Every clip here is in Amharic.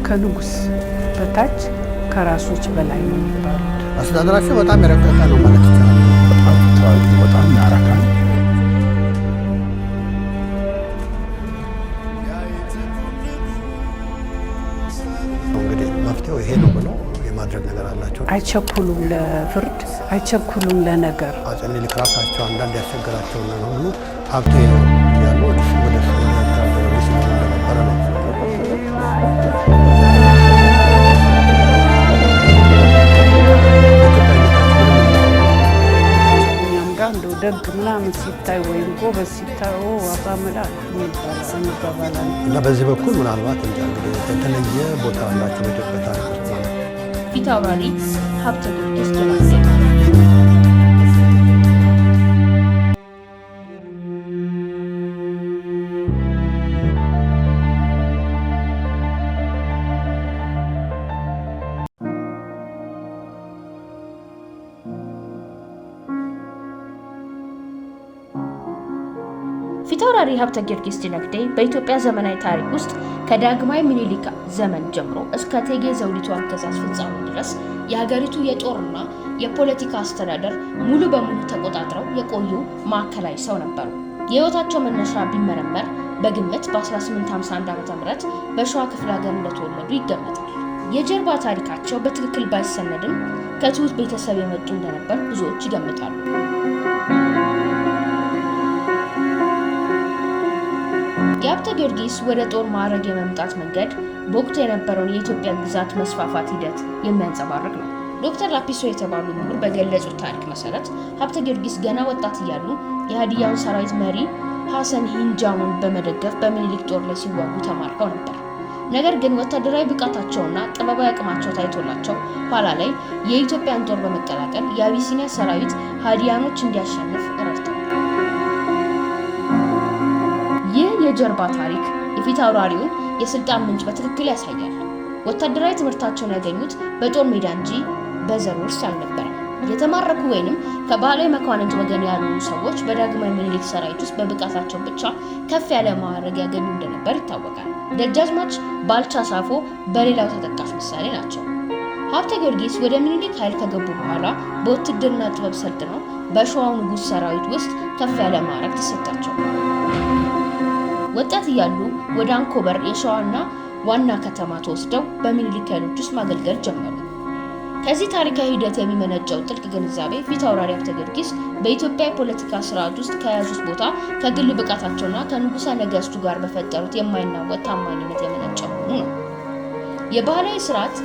ከንጉስ በታች ከራሶች በላይ ነው የሚባሉት። አስተዳደራቸው በጣም የረቀቀ ነው ማለት ይቻላል። በጣም ፍትሃዊ፣ በጣም ያረካል። እንግዲህ መፍትሄው ይሄ ነው ብለው የማድረግ ነገር አላቸው። አይቸኩሉም ለፍርድ፣ አይቸኩሉም ለነገር። አፄ ምኒልክ ራሳቸው አንዳንድ ያስቸገራቸውን ነገር ሁሉ ሀብቴ እያሉ ወደ ሲኖሩ እንደነበረ ነው። እኛም ጋር እንደው ደግ ምናምን ሲታይ ወይም ጎበዝ ሲታይ "ኦ፣ አባ መላክ" እንባባላለን። እና በዚህ በኩል ምናልባት እንጃ እንግዲህ የተለየ ቦታ አላቸው በኢትዮጵያ ታሪክ ውስጥ ማለት ነው። ፊታውራሪ ሀብተ ጊዮርጊስ ዲነግዴ። ፊታውራሪ ሀብተ ጊዮርጊስ ዲነግዴ በኢትዮጵያ ዘመናዊ ታሪክ ውስጥ ከዳግማዊ ምኒልክ ዘመን ጀምሮ እስከ እቴጌ ዘውዲቱ አገዛዝ ፍጻሜ ድረስ የሀገሪቱ የጦርና የፖለቲካ አስተዳደር ሙሉ በሙሉ ተቆጣጥረው የቆዩ ማዕከላዊ ሰው ነበሩ። የሕይወታቸው መነሻ ቢመረመር በግምት በ1851 ዓ.ም በሸዋ ክፍለ ሀገር እንደተወለዱ ይገመታል። የጀርባ ታሪካቸው በትክክል ባይሰነድም ከትሁት ቤተሰብ የመጡ እንደነበር ብዙዎች ይገምታሉ። የሀብተ ጊዮርጊስ ወደ ጦር ማዕረግ የመምጣት መንገድ በወቅቱ የነበረውን የኢትዮጵያ ግዛት መስፋፋት ሂደት የሚያንጸባርቅ ነው። ዶክተር ላፒሶ የተባሉ ምሁር በገለጹት ታሪክ መሰረት ሀብተ ጊዮርጊስ ገና ወጣት እያሉ የሀዲያውን ሰራዊት መሪ ሐሰን ሂንጃሙን በመደገፍ በምኒልክ ጦር ላይ ሲዋጉ ተማርከው ነበር። ነገር ግን ወታደራዊ ብቃታቸውና ጥበባዊ አቅማቸው ታይቶላቸው ኋላ ላይ የኢትዮጵያን ጦር በመቀላቀል የአቢሲኒያ ሰራዊት ሀዲያኖች እንዲያሸንፍ ረድተዋል። ይህ የጀርባ ታሪክ የፊት አውራሪውን የስልጣን ምንጭ በትክክል ያሳያል። ወታደራዊ ትምህርታቸውን ያገኙት በጦር ሜዳ እንጂ በዘር ውርስ አልነበረም። የተማረኩ ወይንም ከባህላዊ መኳንንት ወገን ያልሆኑ ሰዎች በዳግማዊ ምኒልክ ሰራዊት ውስጥ በብቃታቸው ብቻ ከፍ ያለ ማዕረግ ያገኙ እንደነበር ይታወቃል። ደጃዝማች ባልቻ ሳፎ በሌላው ተጠቃሽ ምሳሌ ናቸው። ሀብተ ጊዮርጊስ ወደ ምኒልክ ኃይል ከገቡ በኋላ በውትድርና ጥበብ ሰልጥነው በሸዋው ንጉሥ ሰራዊት ውስጥ ከፍ ያለ ማዕረግ ተሰጣቸው። ወጣት እያሉ ወደ አንኮበር የሸዋና ዋና ከተማ ተወስደው በምኒልክ ኃይሎች ውስጥ ማገልገል ጀመሩ። ከዚህ ታሪካዊ ሂደት የሚመነጨው ጥልቅ ግንዛቤ ፊት አውራሪ ሀብተ ጊዮርጊስ በኢትዮጵያ የፖለቲካ ስርዓት ውስጥ ከያዙት ቦታ ከግል ብቃታቸውና ከንጉሠ ነገሥቱ ጋር በፈጠሩት የማይናወጥ ታማኝነት የመነጨ መሆኑ ነው። የባህላዊ ስርዓት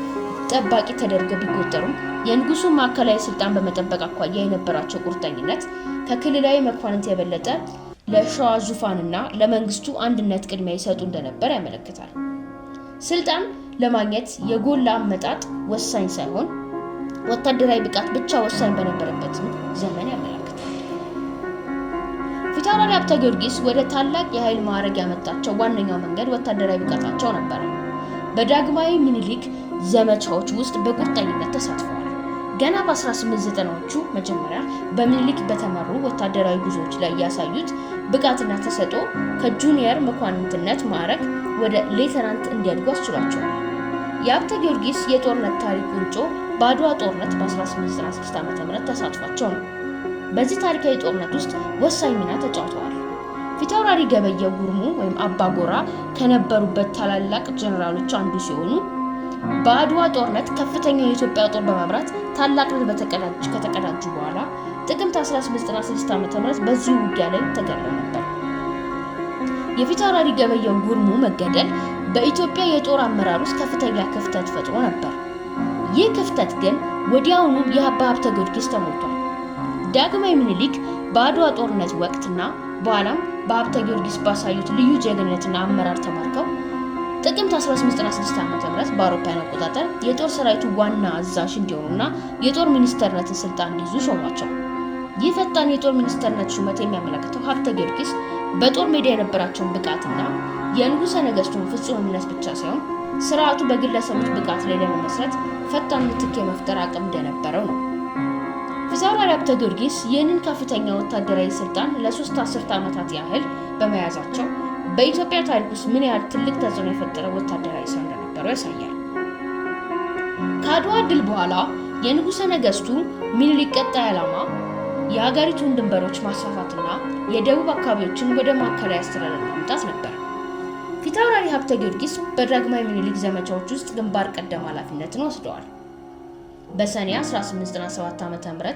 ጠባቂ ተደርገው ቢቆጠሩም የንጉሱን ማዕከላዊ ስልጣን በመጠበቅ አኳያ የነበራቸው ቁርጠኝነት ከክልላዊ መኳንንት የበለጠ ለሸዋ ዙፋንና ለመንግስቱ አንድነት ቅድሚያ ይሰጡ እንደነበር ያመለክታል። ስልጣን ለማግኘት የጎላ አመጣጥ ወሳኝ ሳይሆን ወታደራዊ ብቃት ብቻ ወሳኝ በነበረበትም ዘመን ያመለክታል። ፊታውራሪ ሀብተ ጊዮርጊስ ወደ ታላቅ የኃይል ማዕረግ ያመጣቸው ዋነኛው መንገድ ወታደራዊ ብቃታቸው ነበረ። በዳግማዊ ምኒልክ ዘመቻዎች ውስጥ በቁርጠኝነት ተሳትፈዋል። ገና በ1890ዎቹ መጀመሪያ በምኒልክ በተመሩ ወታደራዊ ጉዞዎች ላይ ያሳዩት ብቃትና ተሰጥኦ ከ junior መኳንንትነት ማዕረግ ወደ ሌተናንት እንዲያድጉ አስችሏቸዋል። የሀብተ ጊዮርጊስ የጦርነት ታሪክ ቁንጮ በአድዋ ጦርነት በ1896 ዓ.ም ተሳትፏቸው ነው። በዚህ ታሪካዊ ጦርነት ውስጥ ወሳኝ ሚና ተጫውተዋል። ፊታውራሪ ገበየሁ ጉርሙ ወይም አባጎራ ከነበሩበት ታላላቅ ጀነራሎች አንዱ ሲሆኑ በአድዋ ጦርነት ከፍተኛው የኢትዮጵያ ጦር በመምራት ታላቅ ድል ከተቀዳጁ በኋላ ጥቅምት 1896 ዓ.ም በዚሁ ውጊያ ላይ ተገድለው ነበር። የፊታውራሪ ገበየሁ ጉርሙ መገደል በኢትዮጵያ የጦር አመራር ውስጥ ከፍተኛ ክፍተት ፈጥሮ ነበር። ይህ ክፍተት ግን ወዲያውኑ በሀብተ ጊዮርጊስ ተሞልቷል። ዳግማዊ ምኒልክ በአድዋ ጦርነት ወቅትና በኋላም በሀብተ ጊዮርጊስ ባሳዩት ልዩ ጀግንነትና አመራር ተማርከው ጥቅምት 1896 ዓ.ም በአውሮፓውያን አቆጣጠር የጦር ሰራዊቱ ዋና አዛዥ እንዲሆኑና የጦር ሚኒስተርነትን ስልጣን እንዲይዙ ሾሟቸው። ይህ ፈጣን የጦር ሚኒስተርነት ሹመት የሚያመለክተው ሀብተ ጊዮርጊስ በጦር ሜዳ የነበራቸውን ብቃትና የንጉሠ ነገሥቱን ፍጹም እምነት ብቻ ሳይሆን ስርዓቱ በግለሰቦች ብቃት ላይ ለመመስረት ፈጣን ምትክ የመፍጠር አቅም እንደነበረው ነው። ፊታውራሪ ሀብተ ጊዮርጊስ ይህንን ከፍተኛ ወታደራዊ ስልጣን ለ3 አስርተ ዓመታት ያህል በመያዛቸው በኢትዮጵያ ታሪክ ውስጥ ምን ያህል ትልቅ ተጽዕኖ የፈጠረ ወታደራዊ ሰው እንደነበሩ ያሳያል። ከአድዋ ድል በኋላ የንጉሠ ነገሥቱ ሚኒሊክ ቀጣይ ዓላማ የሀገሪቱን ድንበሮች ማስፋፋትና የደቡብ አካባቢዎችን ወደ ማዕከላዊ አስተዳደር ማምጣት ነበር። ፊታውራሪ ሀብተ ጊዮርጊስ በዳግማዊ ሚኒሊክ ዘመቻዎች ውስጥ ግንባር ቀደም ኃላፊነትን ወስደዋል። በሰኔ 1897 ዓ.ም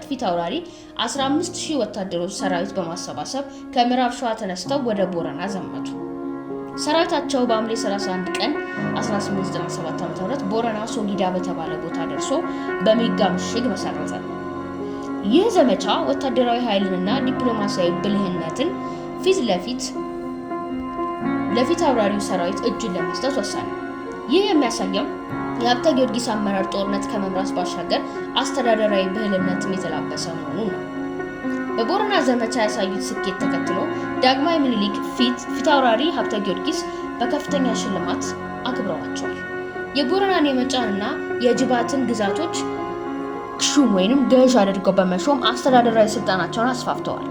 ፊታውራሪ 15,000 ወታደሮች ሰራዊት በማሰባሰብ ከምዕራብ ሸዋ ተነስተው ወደ ቦረና ዘመቱ። ሰራዊታቸው በሐምሌ 31 ቀን 1897 ዓ.ም ቦረና ሶጊዳ በተባለ ቦታ ደርሶ በሜጋ ምሽግ መሰረተ። ይህ ዘመቻ ወታደራዊ ኃይልንና ዲፕሎማሲያዊ ብልህነትን ፊት ለፊት ለፊት አውራሪው ሰራዊት እጁን ለመስጠት ወሰነ። ይህ የሚያሳየው የሀብተ ጊዮርጊስ አመራር ጦርነት ከመምራት ባሻገር አስተዳደራዊ ብልህነትም የተላበሰ መሆኑን ነው። በቦረና ዘመቻ ያሳዩት ስኬት ተከትሎ ዳግማዊ ምኒልክ ፊታውራሪ ሀብተ ጊዮርጊስ በከፍተኛ ሽልማት አክብረዋቸዋል። የቦረናን የመጫንና የጅባትን ግዛቶች ሹም ወይንም ገዥ አድርገው በመሾም አስተዳደራዊ ስልጣናቸውን አስፋፍተዋል።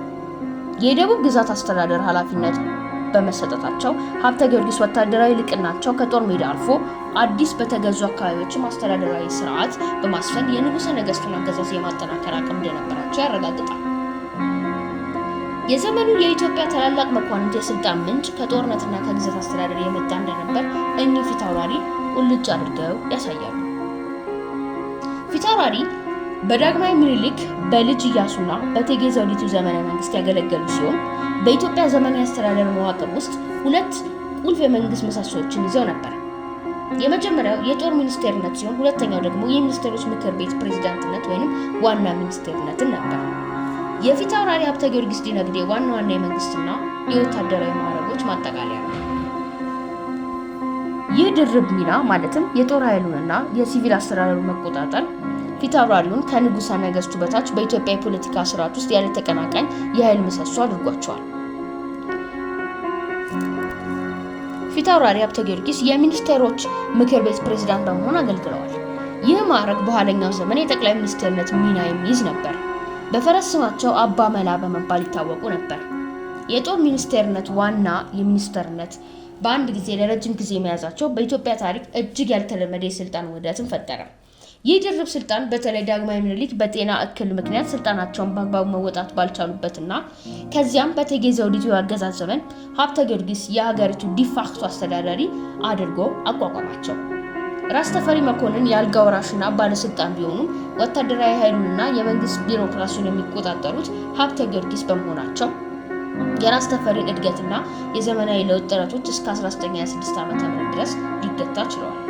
የደቡብ ግዛት አስተዳደር ኃላፊነት በመሰጠታቸው ሀብተ ጊዮርጊስ ወታደራዊ ልቅናቸው ከጦር ሜዳ አልፎ አዲስ በተገዙ አካባቢዎችም አስተዳደራዊ ስርዓት በማስፈን የንጉሠ ነገሥቱን አገዛዝ የማጠናከር አቅም እንደነበራቸው ያረጋግጣል። የዘመኑ የኢትዮጵያ ታላላቅ መኳንንት የስልጣን ምንጭ ከጦርነትና ከግዛት አስተዳደር የመጣ እንደነበር እኚህ ፊታውራሪ ቁልጭ አድርገው ያሳያሉ። ፊታውራሪ በዳግማዊ ምኒልክ በልጅ ኢያሱና በእቴጌ ዘውዲቱ ዘመነ መንግስት ያገለገሉ ሲሆን በኢትዮጵያ ዘመናዊ አስተዳደር መዋቅር ውስጥ ሁለት ቁልፍ የመንግስት ምሰሶዎችን ይዘው ነበር። የመጀመሪያው የጦር ሚኒስቴርነት ሲሆን ሁለተኛው ደግሞ የሚኒስቴሮች ምክር ቤት ፕሬዝዳንትነት ወይም ዋና ሚኒስቴርነትን ነበር። የፊታውራሪ ሀብተ ጊዮርጊስ ዲነግዴ ዋና ዋና የመንግስትና የወታደራዊ ማዕረጎች ማጠቃለያ ነው። ይህ ድርብ ሚና ማለትም የጦር ኃይሉንና የሲቪል አስተዳደሩን መቆጣጠር ፊታውራሪውን ከንጉሠ ነገሥቱ በታች በኢትዮጵያ የፖለቲካ ስርዓት ውስጥ ያለ ተቀናቃኝ የኃይል ምሰሶ አድርጓቸዋል። ፊታውራሪ ሀብተ ጊዮርጊስ የሚኒስቴሮች ምክር ቤት ፕሬዝዳንት በመሆን አገልግለዋል። ይህ ማዕረግ በኋለኛው ዘመን የጠቅላይ ሚኒስትርነት ሚና የሚይዝ ነበር። በፈረስ ስማቸው አባ መላ በመባል ይታወቁ ነበር። የጦር ሚኒስቴርነት ዋና የሚኒስተርነት በአንድ ጊዜ ለረጅም ጊዜ መያዛቸው በኢትዮጵያ ታሪክ እጅግ ያልተለመደ የስልጣን ውህደትን ፈጠረ። ይህ ድርብ ስልጣን በተለይ ዳግማዊ ምኒልክ በጤና እክል ምክንያት ስልጣናቸውን በአግባቡ መወጣት ባልቻሉበትና ከዚያም በእቴጌ ዘውዲቱ አገዛዝ ዘመን ሀብተ ጊዮርጊስ የሀገሪቱ de facto አስተዳዳሪ አድርጎ አቋቋማቸው። ራስ ተፈሪ መኮንን የአልጋ ወራሽና ባለስልጣን ቢሆኑም ወታደራዊ ኃይሉንና የመንግስት ቢሮክራሲውን የሚቆጣጠሩት ሀብተ ጊዮርጊስ በመሆናቸው የራስ ተፈሪን እድገትና የዘመናዊ ለውጥ ጥረቶች እስከ 1926 ዓ.ም ድረስ ሊገታ ችለዋል።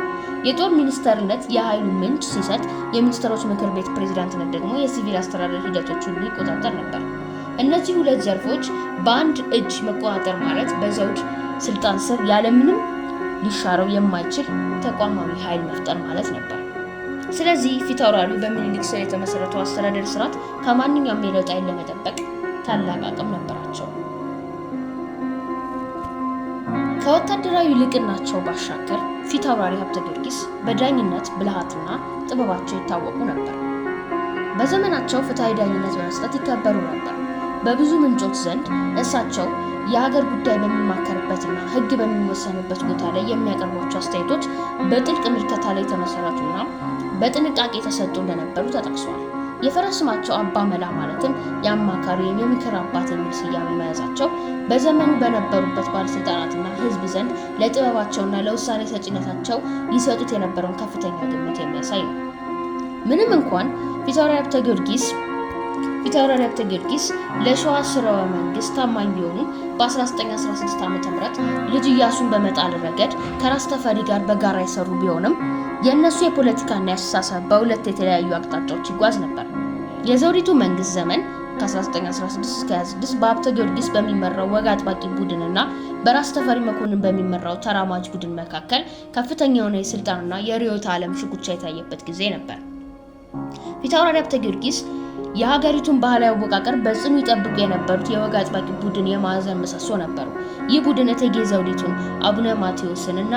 የጦር ሚኒስተርነት የኃይሉ ምንጭ ሲሰጥ፣ የሚኒስትሮች ምክር ቤት ፕሬዝዳንትነት ደግሞ የሲቪል አስተዳደር ሂደቶች ሁሉ ይቆጣጠር ነበር። እነዚህ ሁለት ዘርፎች በአንድ እጅ መቆጣጠር ማለት በዘውድ ስልጣን ስር ያለምንም ሊሻረው የማይችል ተቋማዊ ኃይል መፍጠር ማለት ነበር። ስለዚህ ፊታውራሪው በምኒልክ ስር የተመሰረተው አስተዳደር ስርዓት ከማንኛውም የለውጥ ኃይል ለመጠበቅ ታላቅ አቅም ነበራቸው። ከወታደራዊ ልቅናቸው ባሻገር ፊታውራሪ ሀብተ ጊዮርጊስ በዳኝነት ብልሃትና ጥበባቸው ይታወቁ ነበር። በዘመናቸው ፍትሐዊ ዳኝነት በመስጠት ይከበሩ ነበር። በብዙ ምንጮች ዘንድ እሳቸው የሀገር ጉዳይ በሚማከርበትና ሕግ በሚወሰንበት ቦታ ላይ የሚያቀርቧቸው አስተያየቶች በጥልቅ ምልከታ ላይ የተመሰረቱና በጥንቃቄ የተሰጡ እንደነበሩ ተጠቅሷል። የፈረስ ስማቸው አባ መላ ማለትም የአማካሪ ወይም የምክር አባት የሚል ስያሜ መያዛቸው በዘመኑ በነበሩበት ባለስልጣናትና ሕዝብ ዘንድ ለጥበባቸውና ለውሳኔ ሰጪነታቸው ይሰጡት የነበረውን ከፍተኛ ግምት የሚያሳይ ነው። ምንም እንኳን ፊታውራሪ ሀብተ ጊዮርጊስ ለሸዋ ስርወ መንግስት ታማኝ ቢሆኑም በ1916 ዓ.ም ልጅ ኢያሱን በመጣል ረገድ ከራስ ተፈሪ ጋር በጋራ የሰሩ ቢሆንም የእነሱ የፖለቲካና የአስተሳሰብ በሁለት የተለያዩ አቅጣጫዎች ይጓዝ ነበር። የዘውዲቱ መንግስት ዘመን ከ1916 እስከ 26 በሀብተ ጊዮርጊስ በሚመራው ወግ አጥባቂ ቡድንና በራስ ተፈሪ መኮንን በሚመራው ተራማጅ ቡድን መካከል ከፍተኛ የሆነ የስልጣንና የርዕዮተ ዓለም ሽኩቻ የታየበት ጊዜ ነበር። ፊታውራሪ ሀብተ ጊዮርጊስ የሀገሪቱን ባህላዊ አወቃቀር በጽኑ ይጠብቁ የነበሩት የወግ አጥባቂ ቡድን የማዕዘን ምሰሶ ነበሩ። ይህ ቡድን እቴጌ ዘውዲቱን፣ አቡነ ማቴዎስን እና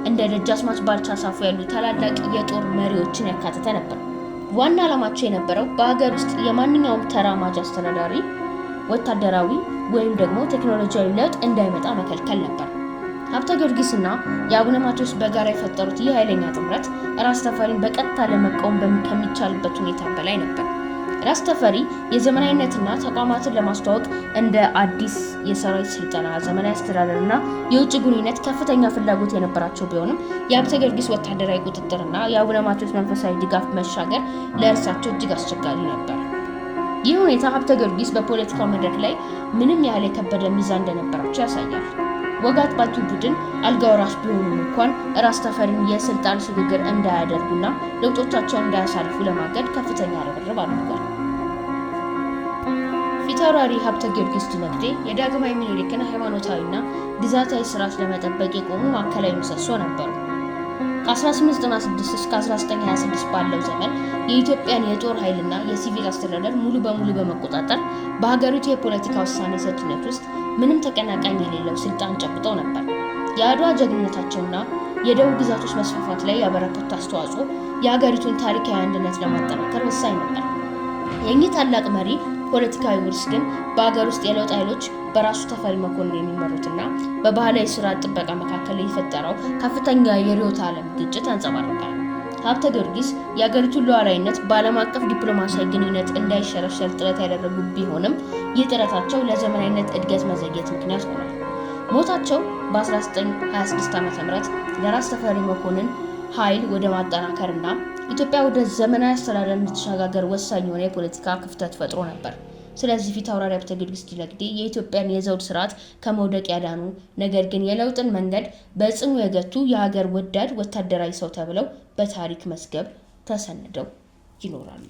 እንደ ደጃዝማች ባልቻ ሳፎ ያሉ ታላላቅ የጦር መሪዎችን ያካተተ ነበር። ዋና ዓላማቸው የነበረው በሀገር ውስጥ የማንኛውም ተራማጅ አስተዳዳሪ፣ ወታደራዊ ወይም ደግሞ ቴክኖሎጂያዊ ለውጥ እንዳይመጣ መከልከል ነበር። ሀብተ ጊዮርጊስና የአቡነ ማቴዎስ በጋራ የፈጠሩት ይህ ኃይለኛ ጥምረት ራስ ተፈሪን በቀጥታ ለመቃወም ከሚቻልበት ሁኔታ በላይ ነበር። ራስ ተፈሪ የዘመናዊነትና ተቋማትን ለማስተዋወቅ እንደ አዲስ የሰራዊት ስልጠና፣ ዘመናዊ አስተዳደርና የውጭ ግንኙነት ከፍተኛ ፍላጎት የነበራቸው ቢሆንም፣ የሀብተ ጊዮርጊስ ወታደራዊ ቁጥጥርና የአቡነ ማቴዎስ መንፈሳዊ ድጋፍ መሻገር ለእርሳቸው እጅግ አስቸጋሪ ነበር። ይህ ሁኔታ ሀብተ ጊዮርጊስ በፖለቲካው መድረክ ላይ ምንም ያህል የከበደ ሚዛን እንደነበራቸው ያሳያል። ወግ አጥባቂው ቡድን አልጋ ወራሽ ቢሆኑም እንኳን ራስ ተፈሪን የስልጣን ሽግግር እንዳያደርጉና ለውጦቻቸውን እንዳያሳልፉ ለማገድ ከፍተኛ ርብርብ አድርጓል። ፊታውራሪ ሀብተ ጊዮርጊስ ዲነግዴ የዳግማዊ ምኒልክን ሃይማኖታዊና ግዛታዊ ስርዓት ለመጠበቅ የቆሙ ማዕከላዊ ምሰሶ ነበሩ። ከ1896 እስከ 1926 ባለው ዘመን የኢትዮጵያን የጦር ኃይልና የሲቪል አስተዳደር ሙሉ በሙሉ በመቆጣጠር በሀገሪቱ የፖለቲካ ውሳኔ ሰጭነት ውስጥ ምንም ተቀናቃኝ የሌለው ስልጣን ጨብጠው ነበር። የአድዋ ጀግንነታቸውና የደቡብ ግዛቶች መስፋፋት ላይ ያበረከቱት አስተዋጽኦ የሀገሪቱን ታሪካዊ አንድነት ለማጠናከር ወሳኝ ነበር። የእኚህ ታላቅ መሪ ፖለቲካዊ ውርስ ግን በሀገር ውስጥ የለውጥ ኃይሎች በራስ ተፈሪ መኮንን የሚመሩትና በባህላዊ ስርዓት ጥበቃ መካከል የፈጠረው ከፍተኛ የርዕዮተ ዓለም ግጭት ያንጸባርቃል። ሀብተ ጊዮርጊስ የአገሪቱን ሉዓላዊነት በዓለም አቀፍ ዲፕሎማሲያዊ ግንኙነት እንዳይሸረሸር ጥረት ያደረጉ ቢሆንም፣ ይህ ጥረታቸው ለዘመናዊነት እድገት መዘግየት ምክንያት ሆኗል። ሞታቸው በ1926 ዓ.ም. ለራስ ተፈሪ መኮንን ኃይል ወደ ማጠናከርና ኢትዮጵያ ወደ ዘመናዊ አስተዳደር እንድትሸጋገር ወሳኝ የሆነ የፖለቲካ ክፍተት ፈጥሮ ነበር። ስለዚህ ፊት አውራሪ ሀብተ ጊዮርጊስ ዲነግዴ የኢትዮጵያን የዘውድ ስርዓት ከመውደቅ ያዳኑ፣ ነገር ግን የለውጥን መንገድ በጽኑ የገቱ የሀገር ወዳድ ወታደራዊ ሰው ተብለው በታሪክ መዝገብ ተሰንደው ይኖራሉ።